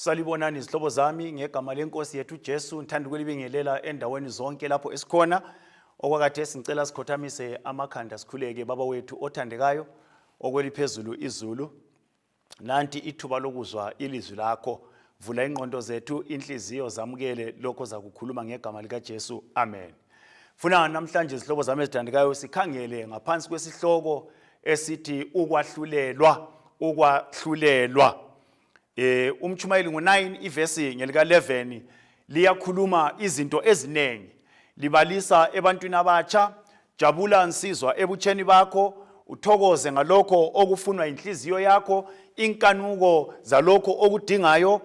Salibonani izihlobo zami ngegama lenkosi yethu uJesu ngithanda ukulibingelela endaweni zonke lapho esikhona okwakhathesi ngicela sikhothamise amakhanda sikhuleke baba wethu othandekayo okweliphezulu izulu nanti ithuba lokuzwa ilizwi lakho vula ingqondo zethu inhliziyo zamukele lokho zakukhuluma ngegama likaJesu amen funa namhlanje izihlobo zami ezithandekayo sikhangele ngaphansi kwesihloko esithi ukwahlulelwa ukwahlulelwa Eh umchumayeli ngo9 ivesi ngelika 11 liyakhuluma izinto eziningi. Libalisa ebantwini abatsha, jabula nsizwa ebutsheni bakho, uthokoze ngalokho okufunwa inhliziyo yakho, inkanuko zalokho okudingayo,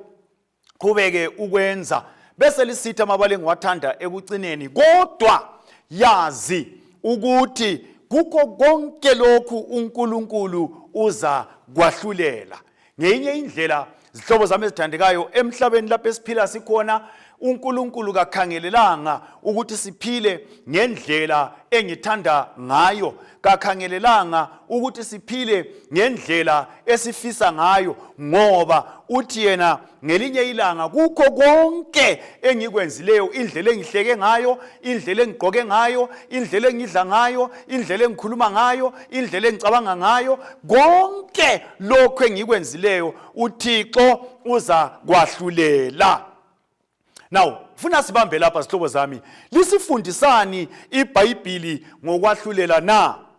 qhubeke ukwenza. Bese lisithi amabala engiwathanda ekucineni, kodwa yazi ukuthi kukho konke lokhu uNkulunkulu uza kwahlulela. Ngeyinye indlela zihlobo zami ezithandekayo emhlabeni lapho esiphila sikhona uNkulunkulu kakhangelelanga ukuthi siphile ngendlela engithanda ngayo kakhangelelanga ukuthi siphile ngendlela esifisa ngayo ngoba uthi yena ngelinye ilanga kukho konke engikwenzileyo indlela engihleke ngayo indlela engigqoke ngayo indlela engidla ngayo indlela engikhuluma ngayo indlela engicabanga ngayo konke lokhu engikwenzileyo uThixo uza kwahlulela now funa sibambe lapha zihlobo zami lisifundisani iBhayibhili ngokwahlulela na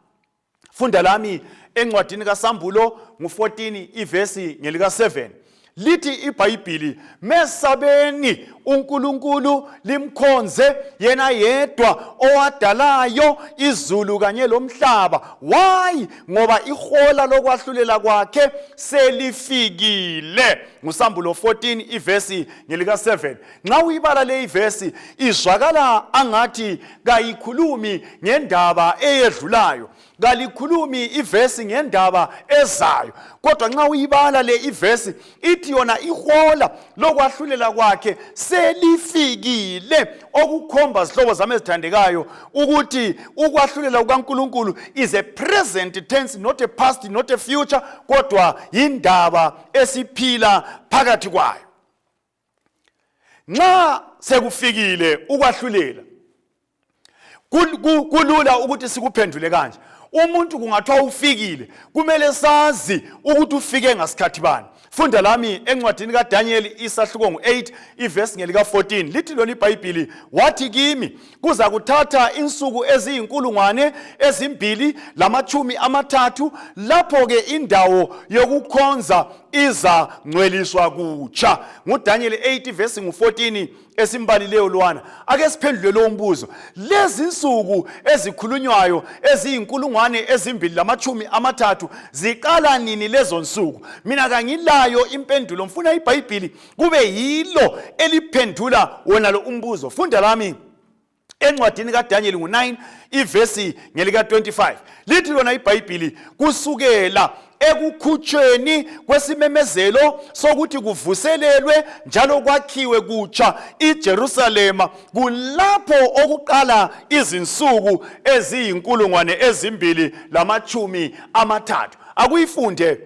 Funda lami encwadini kaSambulo ngu-14 ivesi ngelika-7 lithi iBhayibhili mesabeni uNkulunkulu limkhonze yena yedwa owadalayo izulu kanye lomhlaba why ngoba ihola lokwahlulela kwakhe selifikile ngusambulo 14 ivesi ngelika 7 nxa uyibala le ivesi izwakala angathi kayikhulumi ngendaba eyedlulayo kalikhulumi ivesi ngendaba ezayo kodwa nxa uyibala le ivesi ithi yona ihola lokwahlulela kwakhe selifikile okukhomba zihlobo zami ezithandekayo ukuthi ukwahlulela kukaNkulunkulu is a present tense not a past not a future kodwa yindaba esiphila phakathi kwayo nxa sekufikile ukwahlulela kulula ukuthi sikuphendule kanje umuntu kungathiwa ufikile kumele sazi ukuthi ufike ngasikhathi bani funda lami encwadini kaDaniel isahluko ngu-8 ivesi ngelika-14 lithi lona ibhayibhili wathi kimi kuza kuthatha insuku eziyinkulungwane ezimbili lamatshumi amathathu lapho-ke indawo yokukhonza iza ngcweliswa kutsha nguDaniel 8 vesi ngu-14 esimbalileyo lwana ake siphendule lowo mbuzo lezi nsuku ezikhulunywayo eziyinkulungwane ezimbili lamatshumi amathathu ziqala nini lezo nsuku mina kangilayo impendulo mfuna ibhayibhili kube yilo eliphendula wona lo umbuzo funda lami encwadini kaDaniel ngu-9 ivesi ngelika-25 lithi lona iBhayibhili kusukela ekukhutshweni kwesimemezelo sokuthi kuvuselelwe njalo kwakhiwe kutsha iJerusalema kulapho okuqala izinsuku eziyinkulungwane ezimbili lamatshumi amathathu akuyifunde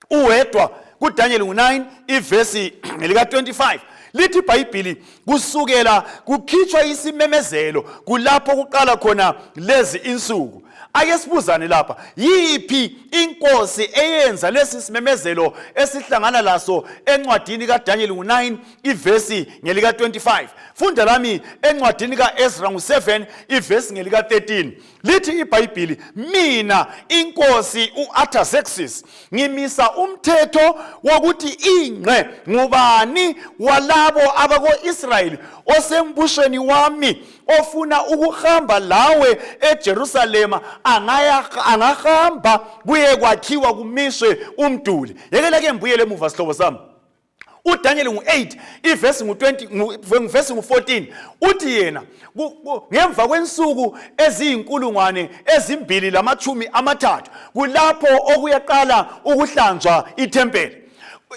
uwedwa kuDaniel ngu-9 ivesi ngelika-25 lithi iBhayibhili kusukela kukhitshwa isimemezelo kulapho kuqala khona lezi insuku ake sibuzane lapha yiphi inkosi eyenza lesi simemezelo esihlangana laso encwadini kaDaniel ngu-9 ivesi ngelika-25 funda lami encwadini ka-Ezra ngu-7 ivesi ngelika-13 Lithi iBhayibhili, mina inkosi uArtaxerxes ngimisa umthetho wokuthi ingqe ngubani walabo abako-Israyeli osembusweni wami ofuna ukuhamba lawe eJerusalema angahamba kuye kwakhiwa kumiswe umduli. Yekela ke ngibuyele emuva sihlobo sami. uDaniel ngu-8 ivesi ngu-20 ngivesi ngu-14 uthi yena ngemva kwensuku eziyinkulungwane ezimbili lamatshumi amathathu kulapho okuyaqala ukuhlanzwa ithempeli.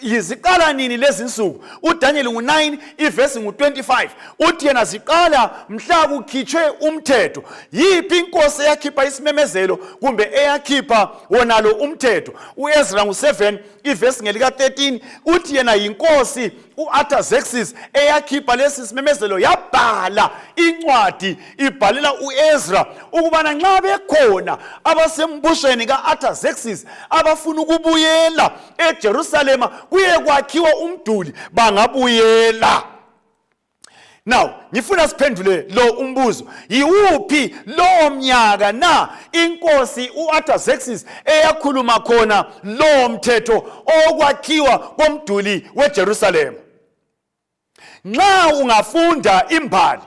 Ziqala nini lezi nsuku? UDaniel ngu-9 ivesi ngu-25 uthi yena ziqala mhla kukhitshwe umthetho. Yiphi inkosi eyakhipha isimemezelo kumbe eyakhipha wonalo umthetho? UEzra ngu-7 ivesi ngelika-13 uthi yena yinkosi u-Artaxerxes eyakhipha lesi simemezelo, yabhala incwadi ibhalela u-Ezra ukubana nxa bekhona abasembusweni ka-Artaxerxes abafuna ukubuyela eJerusalema kuye kwakhiwa umduli bangabuyela. Now ngifuna siphendule lo umbuzo, yiwuphi lowo mnyaka na inkosi uArtaxerxes eyakhuluma khona lowo mthetho okwakhiwa komduli weJerusalema? Nxa ungafunda imbali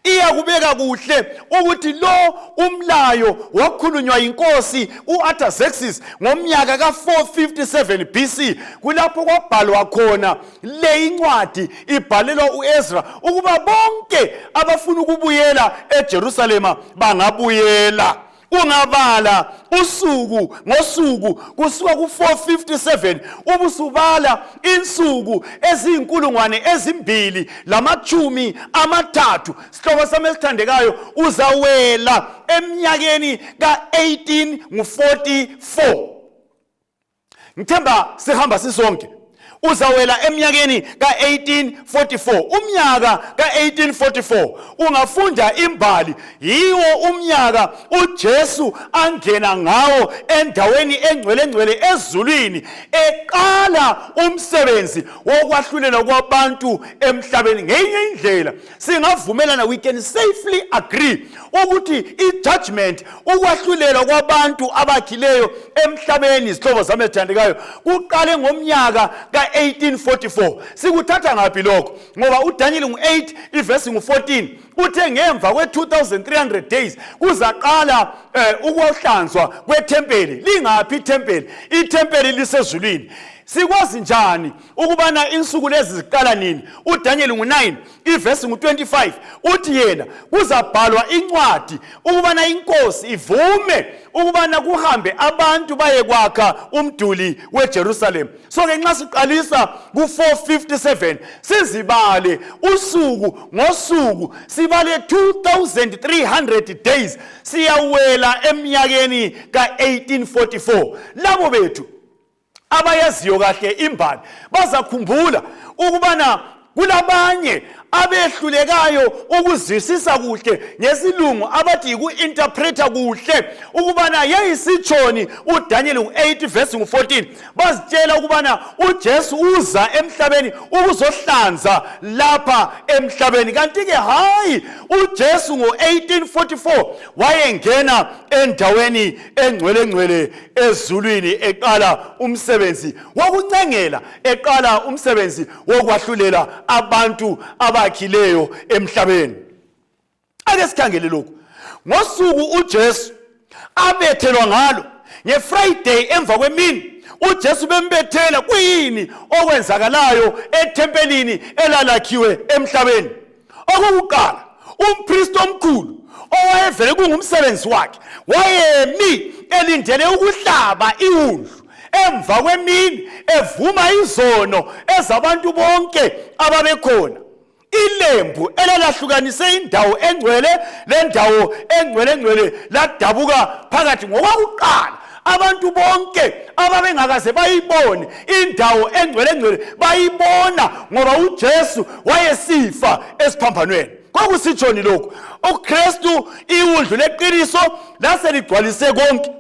iyakubeka kuhle ukuthi lo umlayo wakhulunywa yinkosi uArtaxerxes ngomnyaka ka-457 BC, kulapho kwabhalwa khona le incwadi ibhalelwa uEzra ukuba bonke abafuna ukubuyela eJerusalema bangabuyela. Ungabala usuku ngosuku kusuka ku-457 ubusubala insuku eziyinkulungwane 230, sihlobo sami esithandekayo, uzawela eminyakeni ka-18 ngu-44. Ngithemba sihamba sisonke. Uzawela eminyakeni ka-1844. Umnyaka ka-1844, ungafunda imbali, yiwo umnyaka uJesu angena ngawo endaweni engcwele ngcwele ezulwini, eqala umsebenzi wokwahlulela kwabantu emhlabeni. Ngenye indlela singavumelana, we can safely agree ukuthi i-judgment, ukwahlulelwa kwabantu abakhileyo emhlabeni, izihlobo zami ezithandekayo, kuqale ngomnyaka ka-1844. Sikuthatha ngaphi lokho? Ngoba uDaniel ngu-8 ivesi ngu-14 uthe ngemva kwe-2300 days kuzaqala ukuhlanzwa kwethempeli. Lingaphi ithempeli? Ithempeli lisezulwini. Sikwazi njani ukubana insuku lezi ziqala nini? UDaniel ngu-9 ivesi ngu-25 uthi yena kuzabhalwa incwadi ukubana inkosi ivume ukubana kuhambe abantu baye kwakha umduli weJerusalem. So ke nxa siqalisa ku-457 sizibale usuku ngosuku, sibale 2300 days, siyawela eminyakeni ka-1844. Labo bethu abayaziyo kahle imbali bazakhumbula ukubana kulabanye abehlulekayo ukuzwisisa kuhle ngesilungu abathi yiku-interpreta kuhle ukubana yayisitshoni uDaniel ngu-8 verse ngu-14. Bazitshela ukubana uJesu uza emhlabeni ukuzohlanza lapha emhlabeni, kanti-ke hayi, uJesu ngo-1844 wayengena endaweni engcwele ngcwele ezulwini, eqala umsebenzi wokuncengela, eqala umsebenzi wokwahlulela abantu abakhileyo emhlabeni. Ake sikhangele lokhu. Ngosuku uJesu abethelwa ngalo, ngeFriday emva kwemini, uJesu bembethela, kuyini okwenzakalayo ethempelini elalakhiwe emhlabeni? Okokuqala, umpristi omkhulu owayevele kungumsebenzi wakhe wayemi elindele ukuhlaba iwundlu emva kwemini, evuma izono ezabantu bonke ababekhona. Ilembu elalahlukanise indawo engcwele lendawo engcwele ngcwele ladabuka phakathi. Ngokwakuqala, abantu bonke ababengakaze bayibone indawo engcwele ngcwele bayibona, ngoba uJesu wayesifa esiphambanweni. Kwakusitshoni lokhu? UKristu, iwundlu leqiniso, laseligcwalise konke.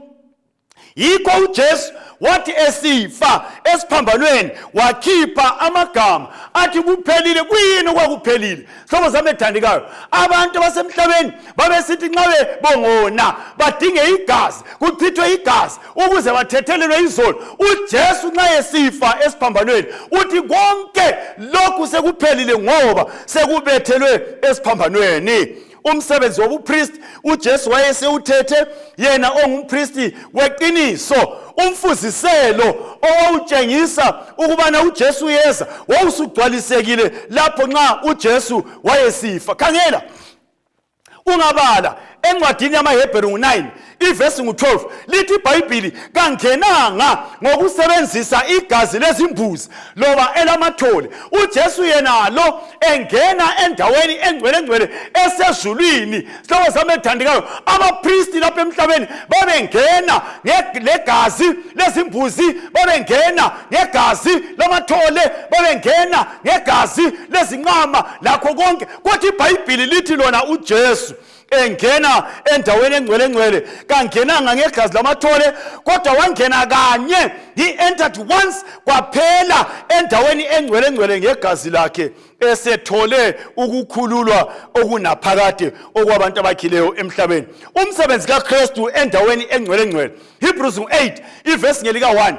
Yikho uJesu wathi esifa esiphambanweni wakhipha amagama athi kuphelile. Kuyini okwakuphelile, hlobo zami ethandekayo? Abantu abasemhlabeni babesithi nxa bebongona badinge igazi, kuchithwe igazi ukuze bathethelelwe izono. UJesu nxa esifa esiphambanweni uthi konke lokhu sekuphelile, ngoba sekubethelwe esiphambanweni. Umsebenzi wobupristi uJesu wayesewuthethe, yena ongumpristi weqiniso. Umfuziselo owawutshengisa ukubana uJesu uyeza wawusugcwalisekile lapho nxa uJesu wayesifa. Khangela, ungabala Encwadini yamaHebheru ngu-9 ivesi ngu-12 lithi iBhayibhili kangenanga ngokusebenzisa igazi lezimbuzi loba elamathole. UJesu yena lo engena endaweni engcwele ngcwele esezulwini. Sihlobo sami ethandekayo, abapristi lapha emhlabeni babengena legazi lezimbuzi, babengena ngegazi lamathole, babengena ngegazi lezinqama lakho konke. Kodwa iBhayibhili lithi lona uJesu engena endaweni engcwele ngcwele kangenanga ngegazi lamathole, kodwa wangena kanye, he entered once kwaphela endaweni engcwele ngcwele ngegazi lakhe, esethole ukukhululwa okunaphakade okwabantu abakhileyo emhlabeni. Umsebenzi kaKristu endaweni engcwele ngcwele, Hebrews 8 ivesi ngelika 1,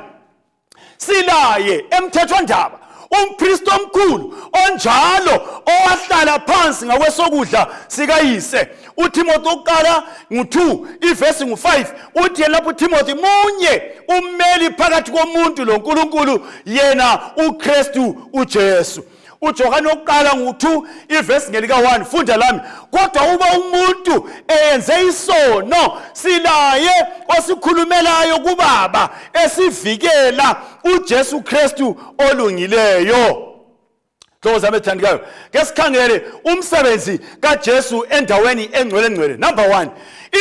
silaye emthethwandaba umpristi omkhulu onjalo owahlala phansi ngakwesokudla sikayise. UTimothy wokuqala ngu-2 ivesi ngu-5 uthi yena lapho uTimothy, munye ummeli phakathi komuntu loNkulunkulu, yena uKristu uJesu. UJohane wokuqala ngu-2 ivesi ngelika-1, funda lami: kodwa uba umuntu eyenze isono, silaye osikhulumelayo kubaba, esivikela, uJesu Kristu olungileyo. Hlobo zami ethandekayo, ke sikhangele umsebenzi kaJesu endaweni engcwele ngcwele. Number 1,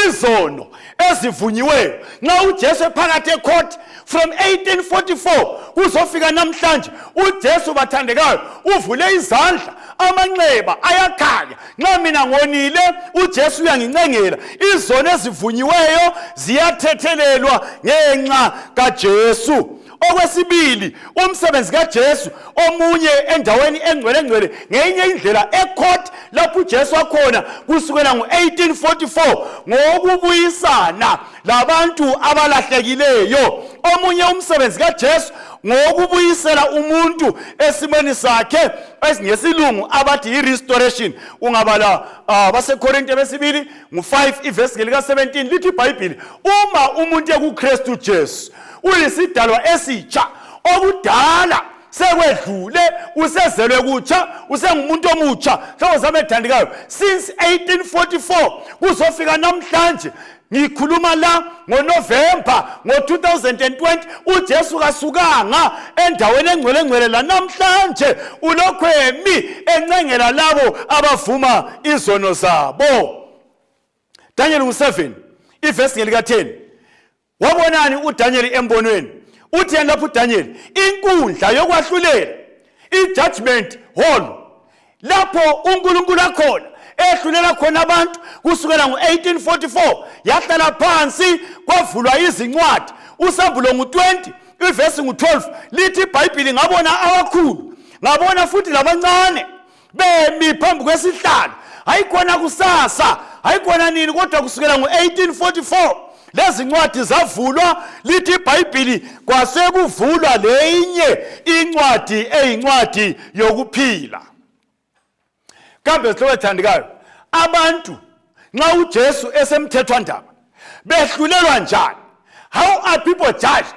izono ezivunyiweyo. Nxa uJesu ephakathi ecourt from 1844 kuzofika namhlanje, uJesu bathandekayo uvule izandla, amanxeba ayakhanya. Nxa mina ngonile, uJesu uyangincengela. Izono ezivunyiweyo ziyathethelelwa ngenxa kaJesu. Okwesibili, umsebenzi kaJesu omunye endaweni engcwele ngcwele, ngeyinye indlela ecourt lapho uJesu akhona kusukela ngo-1844, ngokubuyisana labantu abalahlekileyo. Omunye umsebenzi kaJesu ngokubuyisela umuntu esimweni sakhe, ngesilungu abathi yi-restoration. Ungabala baseKorinte besibili ngu-5 ivesi ngelika-17, lithi iBhayibhili uma umuntu ekuKristu Jesu uyisidalwa esitsha, okudala sekwedlule, usezelwe kutsha, usengumuntu omutsha. Hlobo zami ethandekayo, since 1844 kuzofika namhlanje, ngikhuluma la ngoNovemba ngo-2020, uJesu kasukanga endaweni engcwele ngcwele. Lanamhlanje ulokhu emi encengela labo abavuma izono zabo. Daniel ngu-7 ivesi ngelika-10, wabonani uDaniel embonweni? Uthi yena lapho uDaniel, inkundla yokwahlulela, i-judgment hall, lapho uNkulunkulu akhona ehlulela khona abantu kusukela ngo-1844, yahlala phansi, kwavulwa izincwadi. Usambulo ngu-20 ivesi ngu-12 lithi iBhayibhili, ngabona abakhulu, ngabona futhi labancane bemi phambi kwesihlalo. Hayikhona kusasa, hayikhona nini, kodwa kusukela ngo-1844 lezi ncwadi zavulwa. Lithi iBhayibhili kwasekuvulwa leyinye incwadi eyincwadi yokuphila. Kambe sihlobo ethandekayo, abantu nxa uJesu esemthethwandaba behlulelwa njani? How are people judged?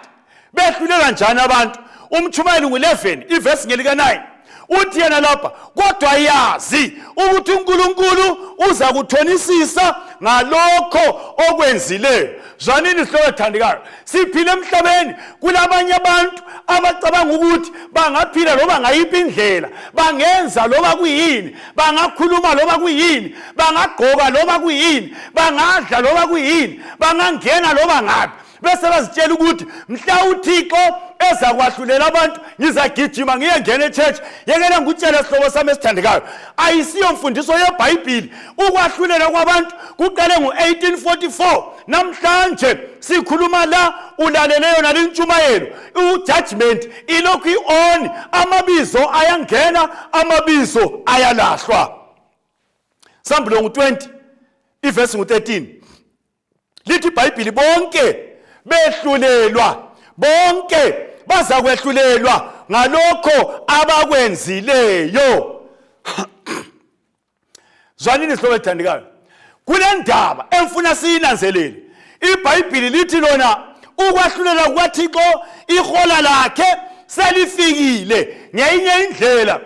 Behlulelwa njani abantu? Umtshumayeli ngu-11 ivesi ngelika-9 uthi yena lapha, kodwa yazi ukuthi uNkulunkulu uza kuthonisisa ngalokho okwenzileyo. Zwanini sihlobo ethandekayo, siphila emhlabeni, kulabanye abantu abacabanga ukuthi bangaphila loba ngayiphi indlela, bangenza loba kuyini, bangakhuluma loba kuyini, bangagqoka loba kuyini, bangadla loba kuyini, bangangena loba ngaphi, bese bazitshela ukuthi mhla uThixo ezakwahlulela abantu ngizagijima ngiyengena echurch. Yekela ngikutshele sihlobo sami esithandekayo, ayisiyo mfundiso yeBhayibhili. Ukwahlulela kwabantu kuqale ngo-1844. Namhlanje sikhuluma la, ulalele yona lintshumayelo, ujudgment ilokhu i-on, amabizo ayangena, amabizo ayalahlwa. Sambulo ngu-20 ivesi ngu-13 lithi iBhayibhili, bonke behlulelwa, bonke bazakwehlulelwa ngalokho abakwenzileyo. Zwanini sihlobo ethandekayo, kule ndaba emfuna siyinanzelele. IBhayibhili lithi lona ukwahlulela kukaThixo, ihola lakhe selifikile. Ngeyinye indlela,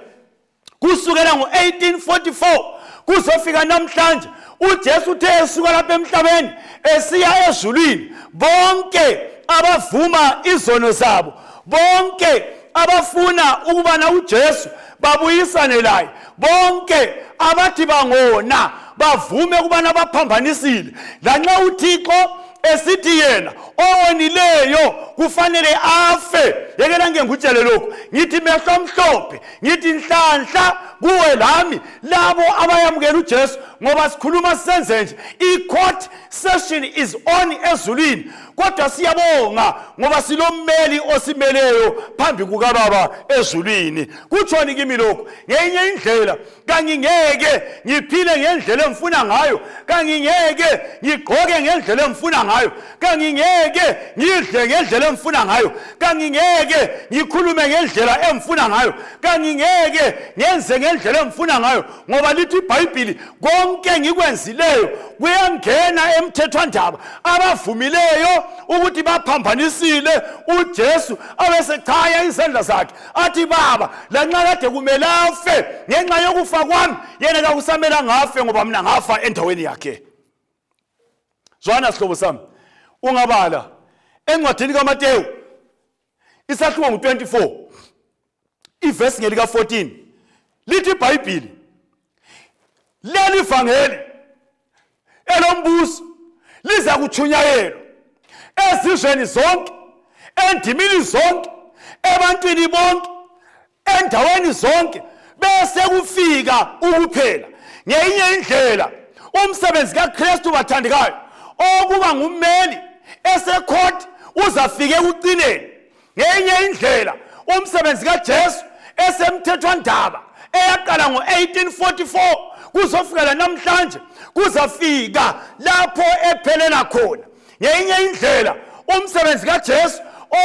kusukela ngo-1844 Kuzofika namhlanje uJesu uthe esuka lapha emhlabeni esiya ezulwini, bonke abavuma izono zabo, bonke abafuna ukubana uJesu babuyisane laye, bonke abathi bangona bavume ukubana baphambanisile, lanxa uThixo esithi yena owonileyo kufanele afe. Yekela ngike ngikutshele lokhu, ngithi mehlo amhlophe, ngithi nhlanhla kuwe lami labo abayamukela uJesu, ngoba sikhuluma sisenze nje, i-court session is on ezulwini, kodwa siyabonga ngoba silommeli osimeleyo phambi kukababa ezulwini. Kutshoni kimi lokhu? Ngenye indlela kangingeke ngiphile ngendlela engifuna ngayo, kangingeke ngigqoke ngendlela engifuna ngayo, kangingeke ngidle ngendlela engifuna ngayo, kangingeke ngikhulume ngendlela engifuna ngayo, kangingeke ngenze ngendlela engifuna ngayo, ngoba lithi iBhayibhili konke ngikwenzileyo kuyangena emthethwandaba. Abavumileyo ukuthi baphambanisile, uJesu abesechaya izandla zakhe athi, Baba, lanxa kade kumele afe ngenxa yokufa kwami, yena kakusamelanga afe, ngoba mina ngafa endaweni yakhe. Zwana sihlobo sami, ungabala encwadini kaMatewu isahluko ngu-24 ivesi ngelika-14, lithi iBhayibhili leli vangeli elombuso liza kutshunyayelwa ezizweni zonke, endimini zonke, ebantwini bonke, endaweni zonke, bese kufika ukuphela. Ngeyinye indlela umsebenzi kaKristu, bathandekayo, okuba ngummeli esecourt uzafika ekucineni. Ngenye indlela umsebenzi kaJesu esemthethwandaba eyaqala ngo-1844 kuzofika namhlanje kuzafika lapho ephelela khona. Ngenye indlela umsebenzi kaJesu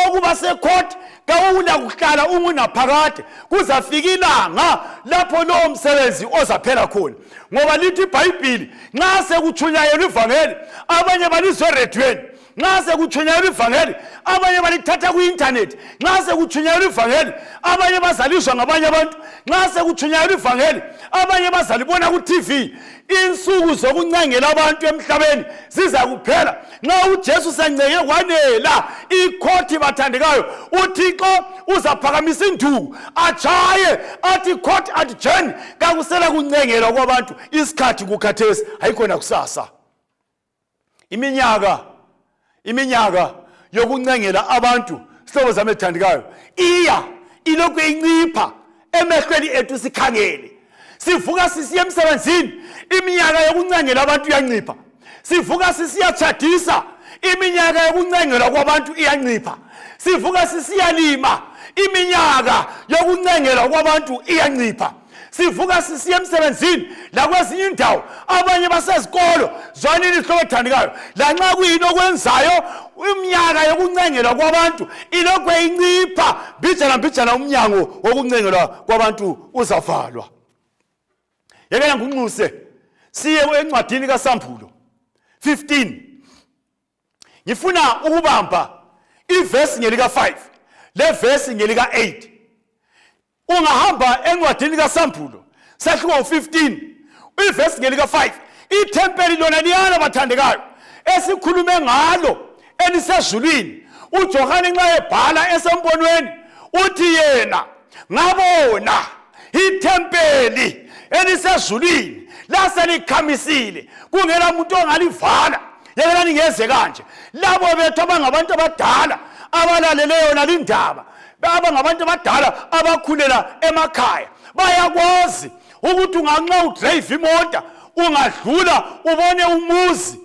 okuba secourt kawula kuhlala ungunaphakade, kuzafika ilanga lapho lowo msebenzi ozaphela khona, ngoba lithi iBhayibhili nxa sekutshunyayelwa ivangeli abanye balizwe erediyweni, nxa sekutshunyayelwa ivangeli abanye balithatha ku-intanethi, nxa sekutshunyayelwa ivangeli abanye bazalizwa ngabanye abantu, nxa sekutshunyayelwa ivangeli abanye bazalibona ku-TV. Insuku zokuncengela abantu emhlabeni ziza kuphela nxa uJesu sencenge kwanela ikhothi. Bathandekayo, uThixo uzaphakamisa induku atshaye athi court adjourn, kakusela kuncengelwa kwabantu, isikhathi kukhathesi, hayikhona kusasa. Iminyaka yokuncengela abantu, sihlobo zami ethandikayo, iya ilokhu incipha emehlweni ethu. Sikhangele, sivuka sisiya emsebenzini, iminyaka yokuncengela abantu iyancipha. Sivuka sisiyatshadisa, iminyaka yokuncengelwa kwabantu iyancipha. Sivuka sisiyalima, iminyaka yokuncengelwa kwabantu iyancipha. Sivuka sisiya emsebenzini lakwezinye indawo, abanye basezikolo. Zwanini ihlobo ethandekayo, lanxa kuyini okwenzayo, iminyaka yokuncengelwa kwabantu ilokhu incipha mbijana mbijana, umnyango wokuncengelwa kwabantu uzavalwa. Yekela nginxuse siye encwadini kaSambulo 15. Ngifuna ukubamba ivesi ngelika-5 levesi ngelika-8. Ungahamba encwadini kaSambulo sahluko 15 ivesi ngelika-5, ithempeli lona liyana, bathandekayo, esikhulume ngalo elisezulwini. UJohane nxa ebhala esembonweni uthi yena, ngabona ithempeli elisezulwini laselikhamisile, kungela muntu ongalivala. Yekelani ngeze kanje, labo bethu abangabantu abadala abalalele yona lindaba, abangabantu abadala abakhulela emakhaya, bayakwazi ukuthi unganxa udrayive imota ungadlula ubone umuzi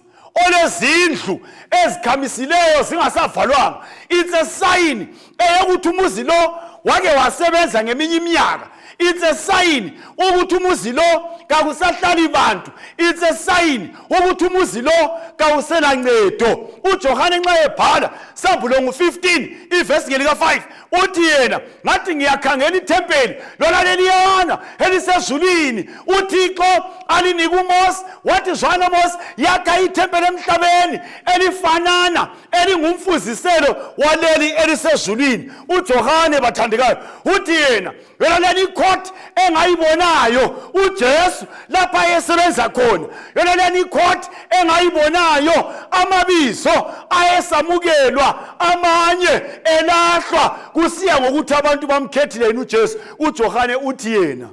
olezindlu ezikhamisileyo zingasavalwanga, it's a sign eyokuthi umuzi lo wake wasebenza ngeminye iminyaka. It's a sign ukuthi umuzi lo kakusahlali bantu. It's a sign ukuthi umuzi lo kawuselancedo. UJohane nxa ebhala Sambulo ngu-15 ivesi ngelika-5 uthi yena, ngathi ngiyakhangela ithempeli lona leliyana elisezulwini uThixo alinika uMose, wathi, zwana Mose, yakha ithempeli emhlabeni elifanana elingumfuziselo waleli elisezulwini. UJohane, bathandekayo, uthi yena yona leli icourt engayibonayo uJesu lapha ayesebenza khona, yona leyani icourt engayibonayo, amabizo ayesamukelwa amanye elahlwa kusiya ngokuthi abantu bamkhethile yini uJesu. UJohane uthi yena,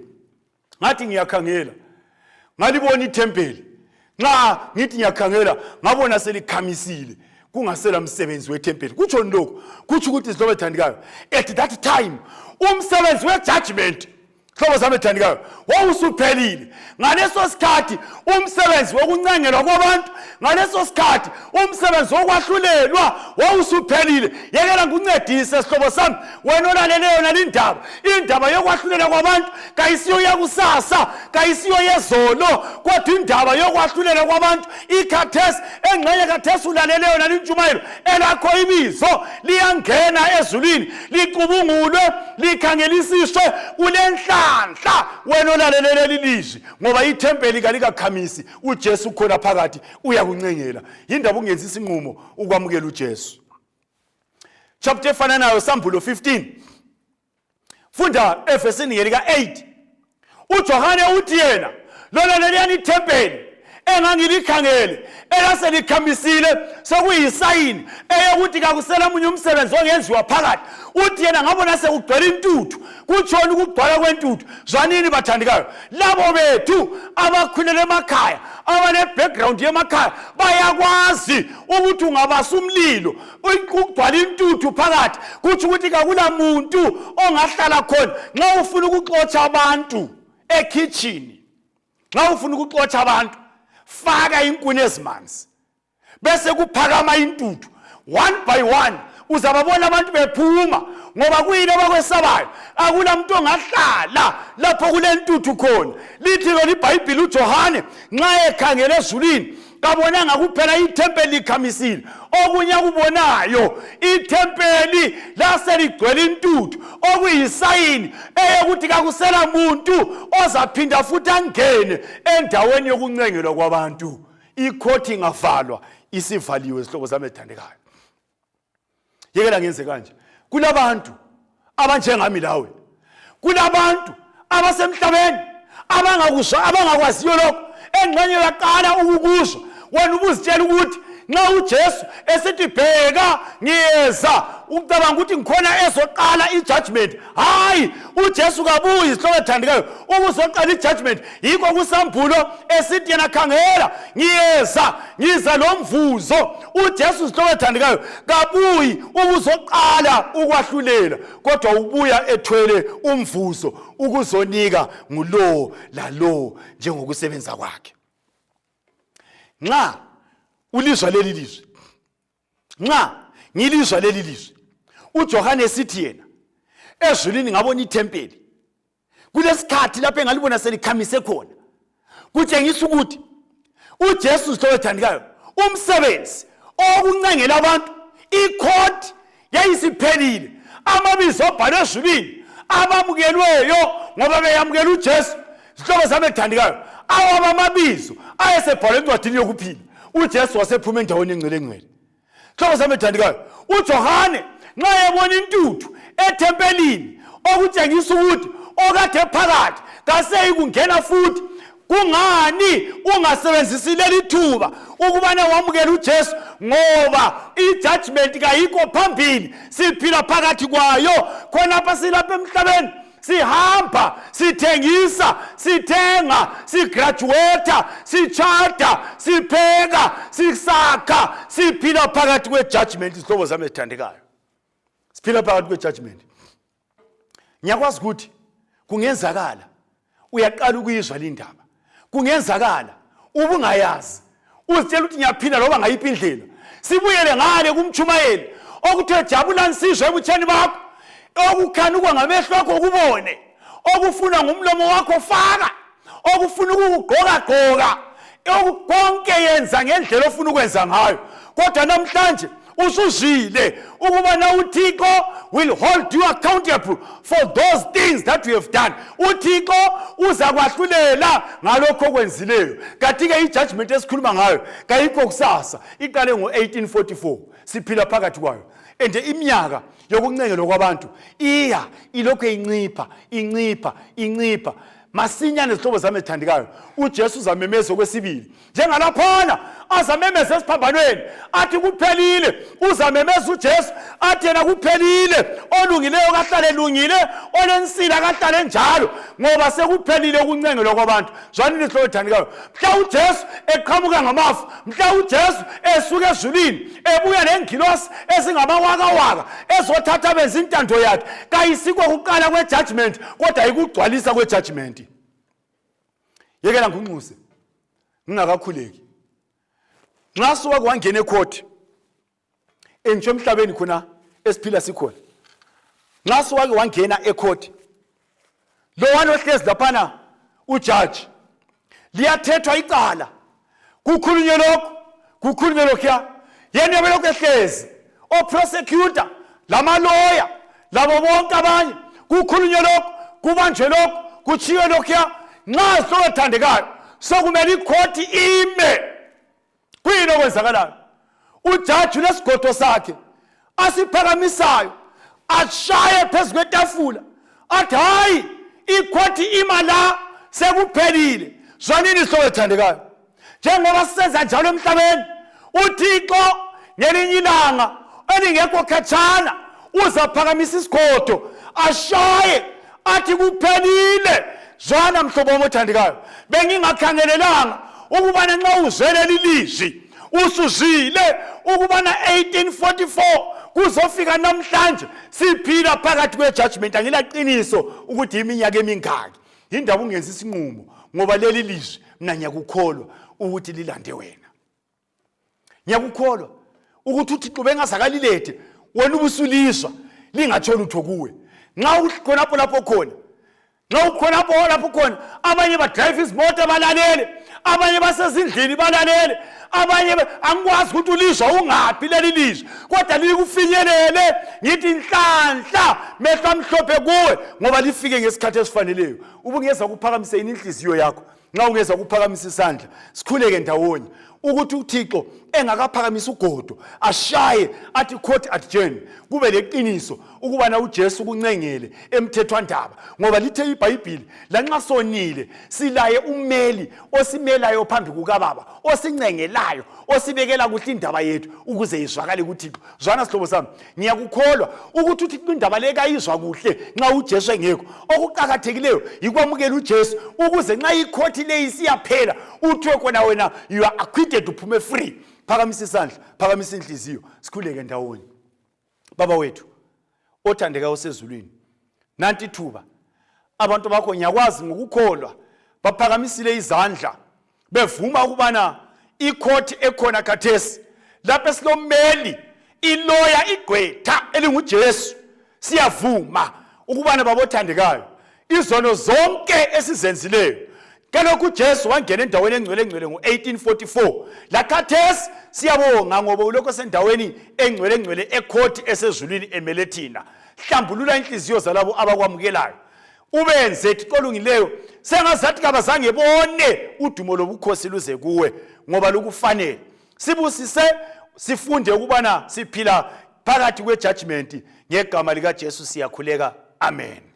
ngathi ngiyakhangela ngalibona ithempeli, nxa ngithi ngiyakhangela ngabona selikhamisile, kungasela msebenzi wethempeli. Kutshoni lokhu? Kutsho ukuthi, zihlobo ethandikayo, at that time umsebenzi we-judgment, hlobo zami ethandikayo, wawusuphelile. Ngaleso sikhathi umsebenzi wokuncengelwa kwabantu, ngaleso sikhathi umsebenzi wokwahlulelwa wawusuphelile. Yekela ngikuncedise, sihlobo sami, wena olaleleyo nalindaba. Indaba yokwahlulela kwabantu kayisiyo yakusasa, kayisiyo yezolo, kodwa indaba yokwahlulela kwabantu ikhathesi. Engxenye khathesi ulaleleyo nalintshumayelo, elakho ibizo liyangena ezulwini, licubungulwe, likhangelisiswe. Ulenhlanhla wena olalele leli lizwi, ngoba ithempeli kalikakhamisi, uJesu ukhona phakathi, uyakuncengela. Yindaba ungenza isinqumo ukwamukela uJesu? Chapter efananayo, Sambulo 15, funda evesini ngelika-8. UJohane uthi yena, lona leliyani ithempeli engangilikhangele elaselikhamisile, sekuyisayini eyokuthi kakusela munye umsebenzi ongenziwa phakathi. Uthi yena, ngabona sekugcwele intuthu. Kutshoni ukugcwala kwentuthu? Zwanini, bathandikayo, labo bethu abakhulele emakhaya, abane-background yemakhaya, bayakwazi ukuthi ungabasa umlilo kugcwala intuthu phakathi, kutsho ukuthi kakula muntu ongahlala khona. Nxa ufuna ukuxotsha abantu ekhitshini, nxa ufuna ukuxotsha abantu, faka inkuni ezimanzi bese kuphakama intuthu. One by one uzababona abantu bephuma, ngoba kuyini abakwesabayo? Akula muntu ongahlala lapho kule ntuthu khona. Lithi lona iBhayibhili, uJohane nxa ekhangele ezulwini kabonanga kuphela ithempeli likhamisile, okunye akubonayo, ithempeli laseligcwele intuthu, okuyisayini eyokuthi kakusela muntu ozaphinda futhi angene endaweni yokuncengelwa kwabantu. Ikhothi ingavalwa, isivaliwe, zihlobo zami ezithandekayo. Yekela ngenze kanje: kulabantu abanjengami lawe, kulabantu abasemhlabeni abangakuzwa, abangakwaziyo lokho. Engxenye uyaqala ukukuzwa wena, ubuzitshela ukuthi nxa uJesu esithi, "Bheka ngiyeza," ucabanga ukuthi ngikhona ezoqala i-judgment. Hayi, uJesu kabuyi, zihlobo ethandekayo, ukuzoqala i-judgment. Yikho kuSambulo esithi yena, "Khangela ngiyeza, ngiza lo mvuzo." UJesu, zihlobo ethandekayo, kabuyi ukuzoqala ukwahlulela, kodwa ubuya ethwele umvuzo ukuzonika ngulowo lalowo njengokusebenza kwakhe. Nxa ulizwa leli lizwi, nxa ngilizwa leli lizwi, uJohane esithi yena, ezulwini ngabona ithempeli kulesikhathi lapho engalibona selikhamise khona, kutshengisa ukuthi uJesu, zihlobo ethandikayo, umsebenzi owokuncengela abantu, ikhoti yayisiphelile. Amabizo abhalwe ezulwini abamukelweyo ngoba beyamukela uJesu, zihlobo zami ethandikayo, awaba amabizo ayesebhalwe encwadini yokuphila. UJesu wasephuma endaweni engcwele engcwele. Hlobo sami ethandekayo, uJohane nxa ebona intuthu ethempelini, okutshengisa ukuthi okade phakathi kaseyi kungena futhi. Kungani ungasebenzisi leli thuba ukubana wamukele uJesu? Ngoba i-judgment kayikho phambili, siphila phakathi kwayo khonapha. Silapha emhlabeni, sihamba, sithengisa, sithenga, sigraduata, sitshada, sipheka, sisakha. Siphila phakathi kwe-judgment, izihlobo zami ezithandekayo, siphila phakathi kwe-judgment. Ngiyakwazi ukuthi kungenzakala uyaqala ukuyizwa lindaba, kungenzakala ubungayazi, uzitshela ukuthi ngiyaphila loba ngayiphi indlela. Sibuyele ngale kumtshumayeli okuthiwe, "Jabula nsizwa ebutsheni bakho, okukhanukwa ngamehlo akho ukubone, okufunwa ngumlomo wakho faka, okufuna ukukugqokagqoka konke yenza ngendlela ofuna ukwenza ngayo." Kodwa namhlanje usuzwile ukubana uThixo will hold you accountable for those things that you have done. UThixo uza kwahlulela ngalokho okwenzileyo. Kanti-ke i-judgment esikhuluma ngayo kayikho kusasa, iqale ngo-1844, siphila phakathi kwayo, and iminyaka yokuncengelwa kwabantu iya ilokhu incipha incipha incipha masinyane. Zihlobo zami ezithandekayo, uJesu uzamemeza okwesibili njengalaphana azamemeza esiphambanweni athi kuphelile. Uzamemeza uJesu athi yena kuphelile, olungileyo kahlale elungile, olensila kahlale njalo, ngoba sekuphelile ukuncengelwa kwabantu. Zwanini ihlobo ethandekayo, mhla uJesu eqhamuka ngamafu, mhla uJesu esuka ezulwini ebuya nengilosi ezingamawakawaka ezothatha benza intando yakhe, kayisikho kuqala kwejudgment kodwa ikugcwalisa kwejudgment. Yekela ngikunxuse ngingakakhuleki. Nxa suwake wangena ekhoti, engitsho emhlabeni khona esiphila sikhona, nxa suwake wangena ekhoti, lowana ohlezi laphana ujaji, liyathethwa icala, kukhulunywe lokhu, kukhulunywe lokhuya, yena uyabe lokhu ehlezi, oprosecutor lamaloya labo bonke abanye, kukhulunywe lokhu, kubanjwe lokhu, kuchiywe lokhuya. Nxa zihlobo ethandekayo sokumele ikhoti ime, kuyini okwenzakalayo? Ujaji ulesigodo sakhe asiphakamisayo, ashaye phezu kwetafula athi, hayi, ikhoti ima la, sekuphelile. Zwanini ihlobo ethandekayo, njengoba sisenza njalo emhlabeni, uThixo ngelinye ilanga elingekho khatshana uzaphakamisa isigodo ashaye athi kuphelile. Zwana mhlobo wami othandekayo, bengingakhangelelanga ukubana nxa uzwe leli lizwi, usuzwile ukubana 1844 kuzofika namhlanje siphila phakathi kwe-judgment. Angilaqiniso ukuthi iminyaka emingaki. Yindaba ungenza isinqumo? Ngoba leli lizwi mina ngiyakukholwa ukuthi lilande wena. Ngiyakukholwa ukuthi uThixo bengazakalilethe wena ubusulizwa lingatsho lutho kuwe. Nxa ukhonapho lapho khona, nxa ukhonapho lapho khona, abanye badrayive izimoto balalele, abanye basezindlini balalele, abanye angikwazi ukuthi ulizwa ungaphi leli lizwi, kodwa likufinyelele. Ngithi nhlanhla, mehlo amhlophe kuwe, ngoba lifike ngesikhathi esifaneleyo. Ubungeza kuphakamise yini inhliziyo yakho? Nxa ungeza kuphakamisa isandla, sikhuleke ndawonye ukuthi uThixo engakaphakamisa ugodo ashaye athi court adjourn, kube leqiniso ukubana uJesu kuncengele emthethwandaba, ngoba lithe iBhayibhili, lanxa sonile silaye ummeli osimelayo phambi kukababa, osincengelayo, osibekela kuhle indaba yethu ukuze izwakale kuThixo. Zwana sihlobo sami, ngiyakukholwa ukuthi uThixo indaba le kayizwa kuhle nxa uJesu engekho. Okuqakathekileyo yikwamukela uJesu, ukuze nxa ikhothi leyi isiyaphela uthiwe khona wena you are acquitted, uphume free. Phakamisa isandla, phakamisa inhliziyo, sikhuleke ndawonye. Baba wethu othandekayo osezulwini, nanti ithuba, abantu bakho ngiyakwazi ngokukholwa baphakamisile izandla bevuma ukubana ikhoti ekhona khathesi lapho esilommeli, iloya, igqwetha elinguJesu, siyavuma ukubana babothandekayo izono zonke esizenzileyo, kalokhu uJesu wangena endaweni engcwele engcwele ngo-1844, lakhathesi siyabonga ngoba ulokhu esendaweni engcwele engcwele ekhoti esezulwini emele thina. Hlambulula inhliziyo zalabo abakwamukelayo, ubenze Thixo olungileyo sengazathi kabazange bone. Udumo lobukhosi luze kuwe ngoba lukufanele. Sibusise, sifunde ukubana siphila phakathi kwejudgment. Ngegama likaJesu siyakhuleka, amen.